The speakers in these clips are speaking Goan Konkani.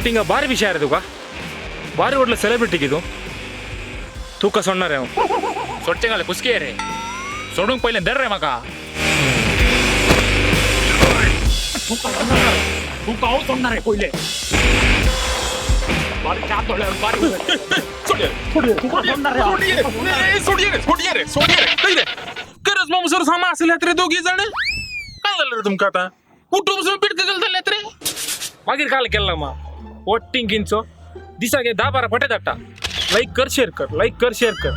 ಒಟ್ಟಿಂಗ ಬಾರಿ ವಿಷಯ रे तुका बारी व्हडलो सेलिब्रिटी की तूं तुका सोडणार रे हांव सोडचें घालें कुसके रे सोडूंक पयलें धर रे म्हाका तुका हांव सोडणार रे पयलें बारीक च्या दोळ्यार बारीक करच मग सर सामा असेल रे दोघी जण काय झालं रे तुमका आता कुटुंब पिटकं गेलं झालं रे मागीर काल केल्ला मा वट्टींग किंचो दिसाक हे 10-12 फटे धाडटा लाईक कर शेअर कर लाईक कर शेअर कर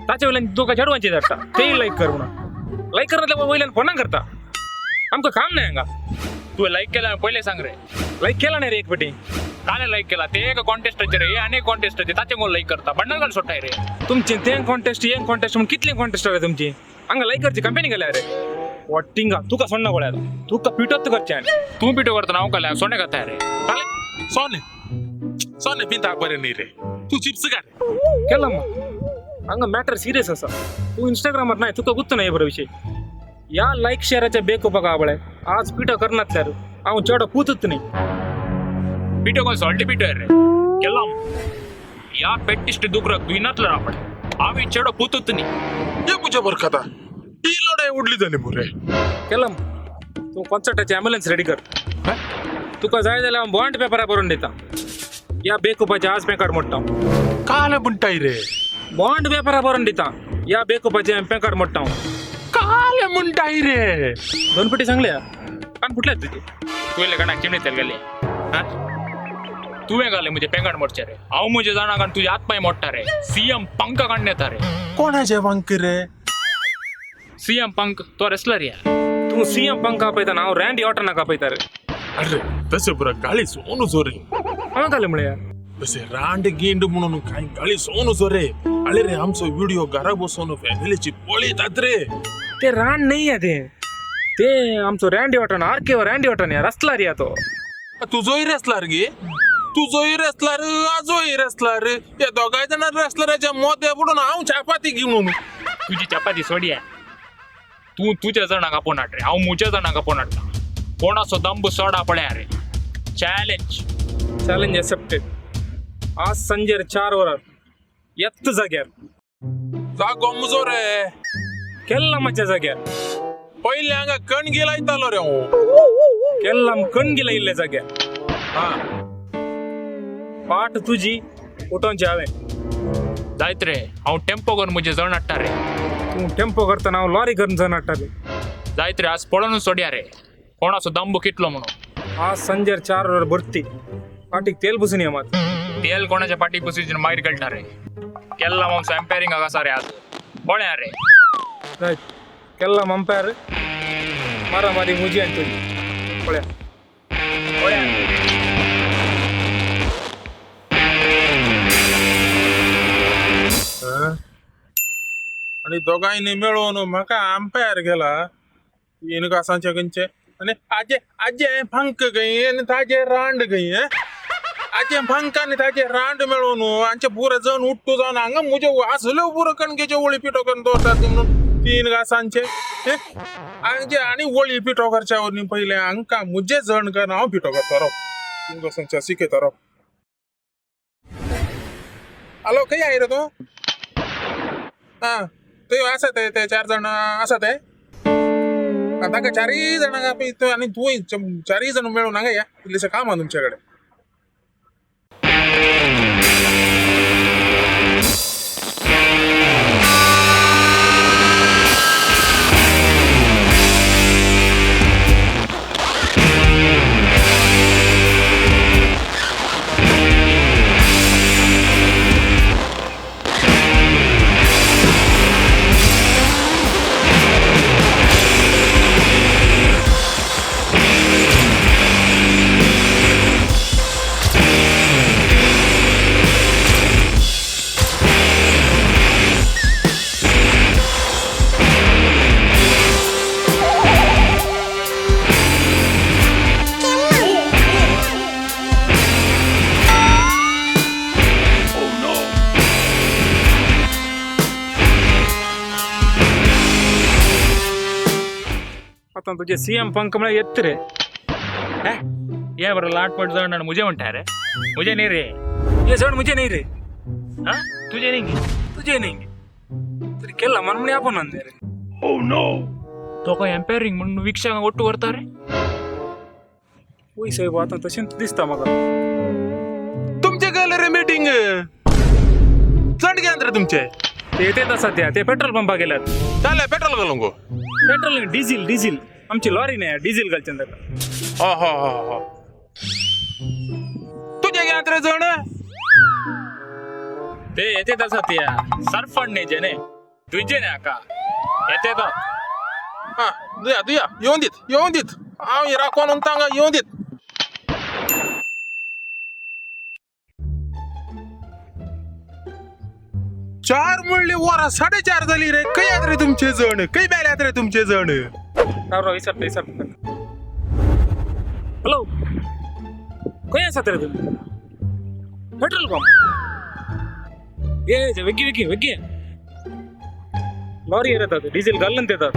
ताचे वयल्यान तुका चेडवांचे धाडटा तेय लाईक कर म्हणून लाईक करतल्या वयल्यान फोनां करता आमकां काम नाही हांगा तुवें लायक केला पयलें सांग रे लाईक केला नाही रे एक पेटी काले लायक केला ते एका कॉन्टेस्टाचे रे हे आनी एक कॉन्टेस्टाचे ताचे कोण लायक करता बंडल घालून सोडटाय रे तुमचे ते कॉन्टेस्ट हे कॉन्टेस्ट म्हणून कितले कॉन्टेस्ट रे तुमची हांगा लाईक करची कंपेनी गेल्या रे वट्टिंगा तुका सोडना पळय आतां तुका पिटोत करचें हांवें. तूं पिटो करता हांव काले सोणे खाता रे सोने सोने पिंता बरें न्ही रे तू चिप्स का रे केला मग हांगा मॅटर सिरियस आसा तूं इंस्टाग्रामार नाही तुका गुत्त नाही बरो विशय ह्या लायक शेअराच्या बेकोपाक आवळे आज पिठो करनातल्यार हांव चेडो पूतच न्ही पिटो कोण सॉल्टी पिटो रे केला ह्या पेट्टिस्ट दुकराक दुयनातलो आपण हांव चेडो पुतूत न्ही हे मुझ्या बरं खाता ही लढाई उडली झाली मुरे केला तूं कॉन्सर्टाची ॲम्ब्युलन्स रेडी कर तुका जाय जाल्यार हांव बॉन्ड पेपरा बरोवन दिता ह्या बेकुपाचे आज पेंकाड मोडटा काल म्हणटाय रे बॉन्ड पेपरा बरोवन दिता ह्या बेकुपाचे पेंकाड मोडटा काल म्हणटाय रे दोन पेटी सांगल्या कान फुटल्यात तुजे तुवें काणाक चिमणे तेल घाले हा तुवें घाले म्हजे पेंगाड मोडचे रे हांव म्हजे जाणा कारण तुजे हात पांय मोडटा रे सीएम पंका काडून येता रे कोणाचे वांक रे सीएम पंक तो रेसलर या तूं सीएम पंक आपयता ना हांव रँडी ऑटनाक आपयता रे अरे तसे बरं गाळी सोनू जोरे हांवें घालें म्हळ्यार तसे रांड गिंड म्हणून काय गाळी सोनू जोरे अळे रे आमचो व्हिडिओ घरा बसून फॅमिलीची पळयतात रे ते रान नाही आहे ते ते आमचो रँडी ऑटन आरकेओ रँडी ऑटन या रसला रे तो तुझोही रेसलार गे तुझोही रेसलार आजोही रेसलार या दोगाय जाणां रेसलराच्या मोदे पडून हांव चपाती घेऊन तुजी चपाती सोडया तूं तुज्या जाणांक आपोवन हाड रे हांव म्हज्या जाणांक आपोवन हाडटा कोणाचो दंब सोडा पळया रे चॅलेंज चॅलेंज एक्सेप्टेड आज संजेर 4 वरार येत जाग्यार जागो मुजो रे केल्ला माझ्या जाग्यार पयले हांगा कणगी लायतालो रे हांव केल्ला कणगी लायिल्ल्या जाग्यार हा पाट तुजी उठोवची हांवें जायत रे हांव टेम्पो करून म्हजे जण हाडटा रे तूं टेम्पो करतना हांव लॉरी करून जण हाडटा रे जायत रे आज पळोवनूच सोडया रे कोणाचो दंब कितलो म्हणून आज संजेर 4 वरार भरती पाटीक तेल पुसून ये मात तेल कोणाच्या पाठी पुसून मागीर कळटा रे केल्ला मामसो एम्पायरिंग आसा रे आज पळया रे रायट केल्ला अंपायर मारामारी मुजी आनी तुजी पळया पळया आणि दोगांनी मेळोवन म्हाका अंपायर गेला तीन घासांचे खंयचे आनी आजे आजे फांक गई आनी ताजे रांड गई आजे फांक आनी ताजे रांड मेळोवन आमचे पुरो जण उठ्ठू जावन हांगा म्हजे आसल्यो पुरो कणकेच्यो वळी पिठो करून दवरतात म्हणून तीन घासांचे हांचे आनी वळी पिठो करच्या न्ही पयलें हांकां म्हजे जण कर हांव पिठो करता राव तीन घासांचे शिकयता राव हॅलो खंय I रे तूं हा ते आसा ते ते 4 जाण आसा ते तांकां चारय जाणांक आपय आनी तूंय चारय जाण मेळून हांगा या इल्लेशें काम आहा तुमचे कडेन आतां तुजे सीएम पंक म्हळ्यार येत रे हे ये बरं लाटपट जण आणि मुझे म्हणता रे, मुझे नाही रे. हे जण मुझे नाही रे. हा, तुझे नाही. तुझे नाही तरी केला म्हणून आपण आणले रे. तो काय एम्पायरिंग म्हणून वीक्षक ಒಟ್ಟು करता रे. होय साहेब, आता तशेंच दिसता म्हाका. तुमचे गेले रे मीटिंग चंड घ्या रे तुमचे. ते येते तसा त्या ते पेट्रोल पंपा गेल्यात. चालेल, पेट्रोल घालून गो. पेट्रोल नाही, डिझेल डिझेल. आमची लॉरी नाही, डिझेल घालचे ताका. हो हो हो हो, तुझे घ्या रे जण. ते येते तसा त्या सरफण नाही जेने तुझे नाही का येते तर. हा, दुया दुया, येऊन देत येऊन देत, हांव हे राखोन तांगा येऊन देत. चार म्हणली वरा 4:30 झाली रे. खंय आहात रे तुमचे जण? खंय मेल्यात रे तुमचे जण? राव राव, विचारता विचारता. हॅलो, खंय आसात रे तुमी? पेट्रोल पंप ये वेगळी वेगळी वेगळी लॉरी येतात, डिझेल घालून देतात.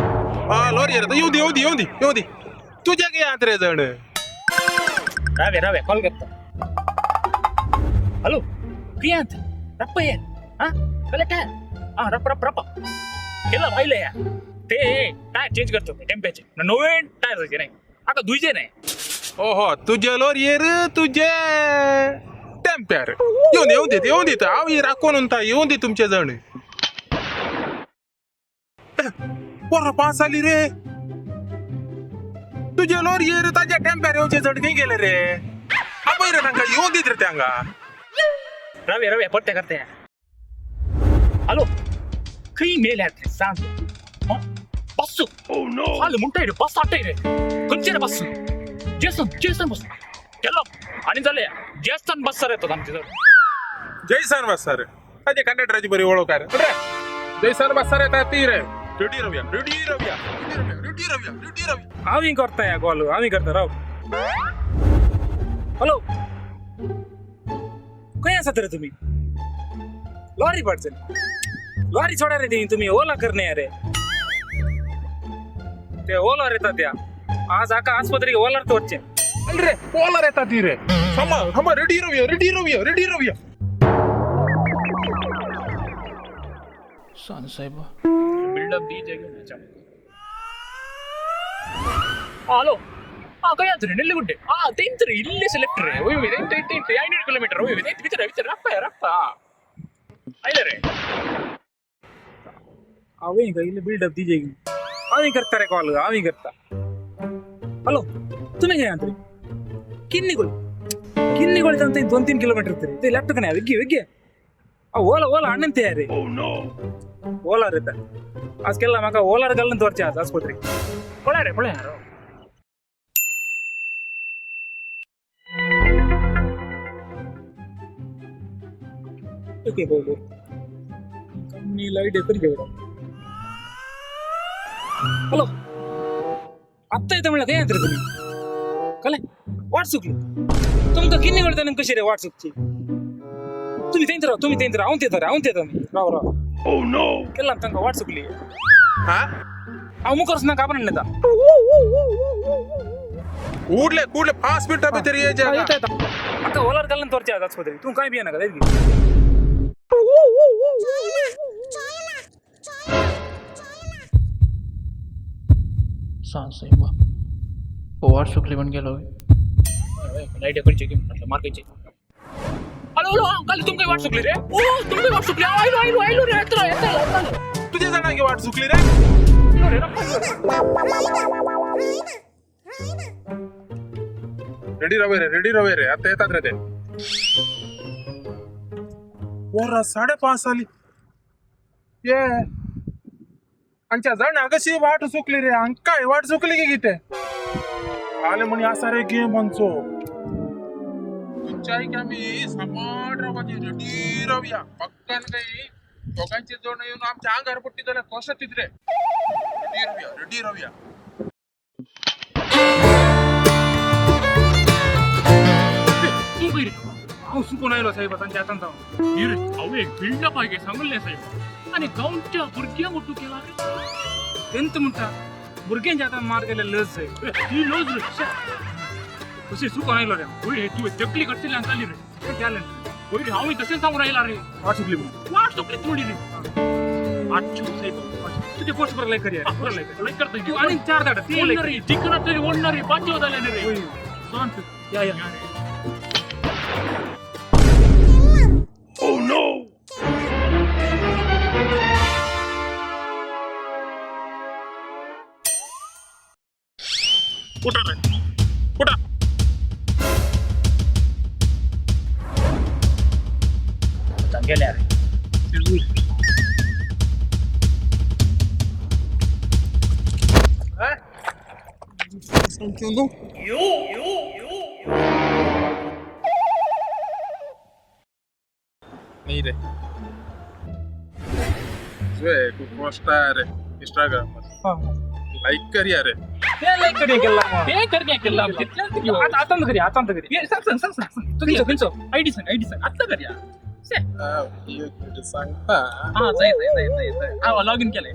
हा, लॉरी येतात, येऊ दे येऊ दे येऊ दे येऊ दे. तुझ्या काय आहात रे जण? रावे रावे, कॉल करता. हॅलो, कियांत रप्प ये. हा, कले टायर. हा, रप रप रप केलं पाहिलं या. ते टायर चेंज करतो टेम्प्याचे, नवीन टायर नाही आता दुईचे नाही. हो हो, तुझे लॉरी रे तुझे टेम्प्यार. येऊन येऊन देत येऊन देत, हांव ही राखोन उरता, येऊन दे तुमचे जण. वरां 5 जाली रे. तुझे लॉरी रे ताज्या टेम्प्यार येवचे जण खंय गेले रे? आपय रे तांकां, येऊन दीत रे तांकां. रवे रवे, परते करते. हॅलो, खंय मेल्यात रे सांग. बस हाल म्हणटाय रे, बस आटय रे. खंयचे रे बस? जेसन जेसन बस केलो आणि जाले जेसन बस सर येतात आमचे जण. जयसन बस सर, ताजे कंडक्टराची बरी वळख रे. जयसन बस सर येतात ती रे. रेडी रवया रेडी रवया रेडी रवया रेडी रवया रेडी रवया. आम्ही करता या कॉल, आम्ही करता. राव, हॅलो, खंय आसात रे तुम्ही? लॉरी पाडचे लॉरी सोडा रे ती, तुम्ही ओला करणे रे. ते ओलार येतात त्या, आज आका आस्पत्रेक ओलार तोरचे. अल रे, ओलार येतात ती रे. थांबा थांबा, रेडी रवया रेडी रवया रेडी रवया. सांग साहेब, बिल्डअप दी जागे. हॅलो, हा, खंय आहात रे? नेल्लीगुड्डे. हा, तेंच रे, इल्लेशे लेफ्ट रे. वय वय, तेंच तेंच तेंच, 500 किलोमीटर. वय वय, तेंच. विचार विचार, रप्पा रप्पा आयले रे. हांवें इल्ले बिल्डअप दिजे. हांवें करता रे कॉल, हांवें करता. हॅलो, तुम्ही खंय आहात रे? किन्नीगोळी किन्नीगोळी थंय 2-3 किलोमीटर तरी ते लेफ्ट कणे. वेग्गी वेग्गी. ओला ओला अण्णन तयार ओलार येता. आज केला म्हाका ओलार घालून दवरचे आज आस्पत्रेक. पळय रे, पळय रो. ओके, बोलो कंपनी लाईट येत घेऊन. हॅलो, आत्ता येतं म्हणलं, काय रे तुम्ही? कले वाट चुकली तुमकां. किन्नी वळता कशी रे वाट चुकची? तुम्ही थंयच राव, तुम्ही थंयच राव. हांव तेता रे, हांव तेता. मी राव राव. केला तांकां वाट चुकली. हा. हांव मुखार वचना काबर येता. ಕೂಡ್ಲೆ ಕೂಡ್ಲೆ 5 ಮಿನಿಟ್ भितर ये जागा. येता येता. आतां ओलार घालून दवरचे आज आस्पत्रेक. तूं कांय भियेनाका जायत. सांग साहेब, वाट चुकली पण गेलो. लाईट खंयची म्हटलं मार्कायची. हॅलो हॅलो, हा, काल तुमकां वाट चुकली रे. ओ, तुमकां वाट चुकली. आयलो आयलो आयलो रे, येतलो येतलो येतलो. तुझ्या जणांकी वाट चुकली रे. आयलो रे, रप्पा रेडी रवे रे रेडी रवे रे, आता येतात रे ते. वरां 5:30 आली ये. आमच्या जण कशी वाट चुकली रे? काय वाट चुकली की किते आले म्हणी असा रे गेम आमचो. तुमच्याही आम्ही सपाट रावपाची, रेडी रावया पक्कान. काही दोघांचे जण येऊन आमच्या अंगार पट्टी जाल्यार कशें तितरे. Ready रावया ready रावया. तूं खंय रे? हांव चुकून आयलो साहेब तांच्या हातान जावन. रे, हांव एक बिल्डअप आहे सांगले साहेब आणि गांवच्या भुरग्यांक ಒಟ್ಟು केला रे. तेंत म्हणटा, भुरग्यांच्या हातान मार गेले लज साहेब. ही लज रे. तशी चुकोन आयलो रे. वय तू तकली करतली आनी जाली रे. टॅलेंट. वय रे, हांवूय तशेंच सांगून आयला रे. वाट चुकली म्हणून. वाट चुकली थोडी रे. आच्छू साहेब. तुझे पोस्ट पर लाईक करूया. पुरा लाईक कर. लाईक करतो. तू आणि चार धाड ते ओढणार रे, जिंकणार तरी ओढणार रे, पाचव झाले रे. शांत या या. उठा रे, उठा. गेल्या रे. नाही रे, तू पोस्ट रे इंस्टाग्राम, लाईक कर रे. ते लाईक करूया केला. ते कर काय केलं तिथल्याच घेऊ. आता आता करूया, आता करूया. ये, सांग सांग सांग सांग सांग. तू खिंचो खिंचो. आयडी सांग, आयडी सांग आत्ता करूया. एक मिनिट सांगता. हा, जाय जाय जाय जाय जाय. हा, लॉग इन केलंय.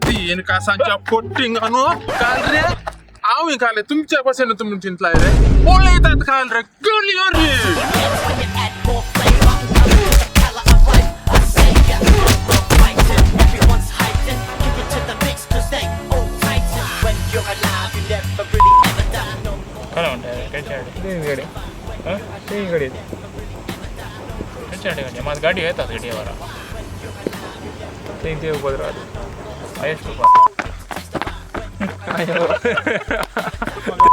तीन कासांच्या फोटिंग अनु काल रे, हांव काल तुमच्या पासून तुमी चिंतलाय रे. पळयतात काल रे गली रे. When you add more flavor, the color of life, I say ya. We're fighting, everyone's hiding. Give it to the mix, 'cause they all tighten. When you're alive, you never really ever die. No more. काय म्हणताय खंयच्या गाडी ते गाडी. खंयच्या गाडी माझ गाडी येतात गाडी वरा. ते ते उभं राहते. आयश तुका.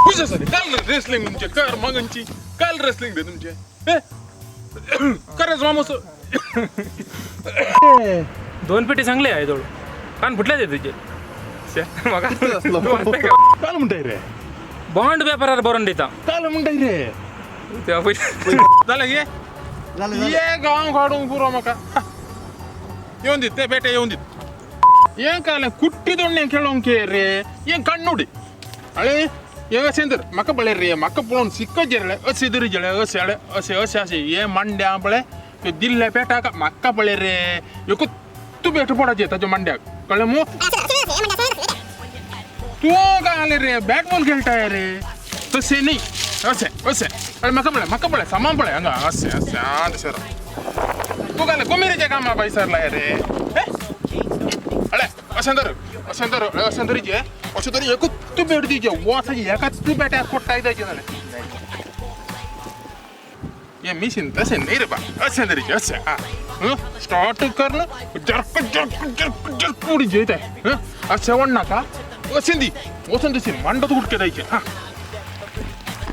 तुझ्यासाठी काल रेसलिंग तुमचे कर मगनची काल रेसलिंग दे तुमचे. हे? खरंच मामूस. दोन पेटी चांगले आहे जोड कान फुटले ते तुझे. मग काल म्हणताय रे. बॉन्ड पेपरार बरोवन दिता. काल म्हणताय रे. तेव्हा पयलीं जालें गे ये गांव काडूंक पुरो म्हाका. येवन दीत ते बेटे येवन दीत. हें काल कुट्टी दोडणे खेळोंक रे. हें कण्णुडी अळे हें अशें तर म्हाका पळय रे, म्हाका पळोवन सिक्क जेरळे अशें तरी जेळे अशें अळे अशें अशें अशें हें मांड्या पळय त्यो दिल्ल्या पेटाक म्हाका पळय रे. एकूच तूं बेट पडाचें ताच्या मांड्याक, कळ्ळें मू? तूं काय आलें रे, बॅट बॉल खेळटाय रे? तशें न्ही, अशें अशें अरे म्हाका पळय, म्हाका पळय, सामान पळय हांगा अशें अशें. आं, तशें राव. तूं काय गोमेरीच्या कामा पयसरलाय रे? हे अळे अशें धर, अशें धर, अशें धरीचे, अशें तरी एकूच तूं बेट दिवचें वच एकाच तूं बेट्याक कोट्टाय जायचें जालें. हे मिशीन तशें न्ही रे बा, अशें धरीचें अशें. आं, स्टार्ट कर, जर्क जर्क जर्क जर्क उडी जेयताय. अशें वडनाका, अशें दी वचून तशें मांडत उडके जायचें. हां,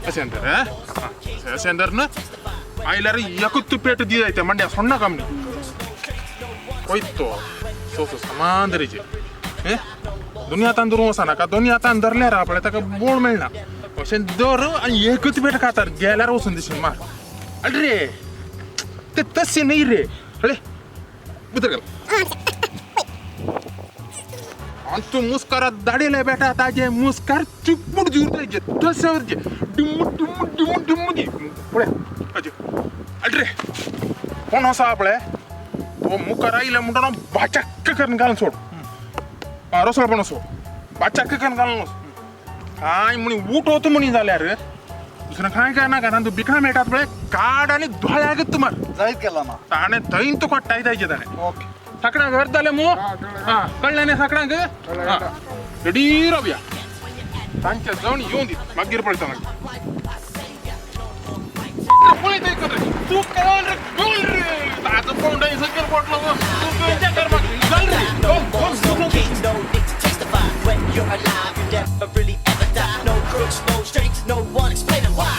अशें धर. हां, अशें धर न्हू आयल्यार एकूच तूं पेट दी जायते मांड्या सोडनाका म्हणी. वयत तो सो सो समान धरीचें. हें दोनी हातान धरून वचनाका, दोनी हातान धरल्यार पळय ताका बोळ मेळना. अशें धर आनी एकूच पेट खातार गेल्यार वचून दिसून मार. अरे रे ते तशें न्ही रे. अळे भितर गेलो आनी तूं मुस्कारात दाडिले बेटा ताजे मुस्कार चिपूट जुरतायचे तशें उरचें डिम्म डिम्म डिम्म डिम्म दी पळय अजे. अरे रे कोण आसा पळय तो मुखार आयले म्हणटना बाचक्क करून घालून सोड. आं, रोसळ पण असो बाचक्क करून घालून काय म्हणी उठोत म्हणी जाल्यार दुसरें कांय काय ना, कारण तूं बिकां मेळटात पळय काड आनी दोळ्याकच मार. जायत केला ना. ताणें थंय तुका टायतायचें ताणें. ओके. साकडांक अर्द जालें मू. आं, कळ्ळें न्ही साकडांक? आं, रेडी रावया. तांचे जावन येवन दी, मागीर पळयता. मागीर पळयता एक रे तूं कळ रे, कळ रे ताजो पौंड सकयल पडलो. तूं खंयच्या कर मागीर चल रे. No more smoking, no need to testify. When you're alive, you never really ever die. No crooks, no strings, no one explaining why.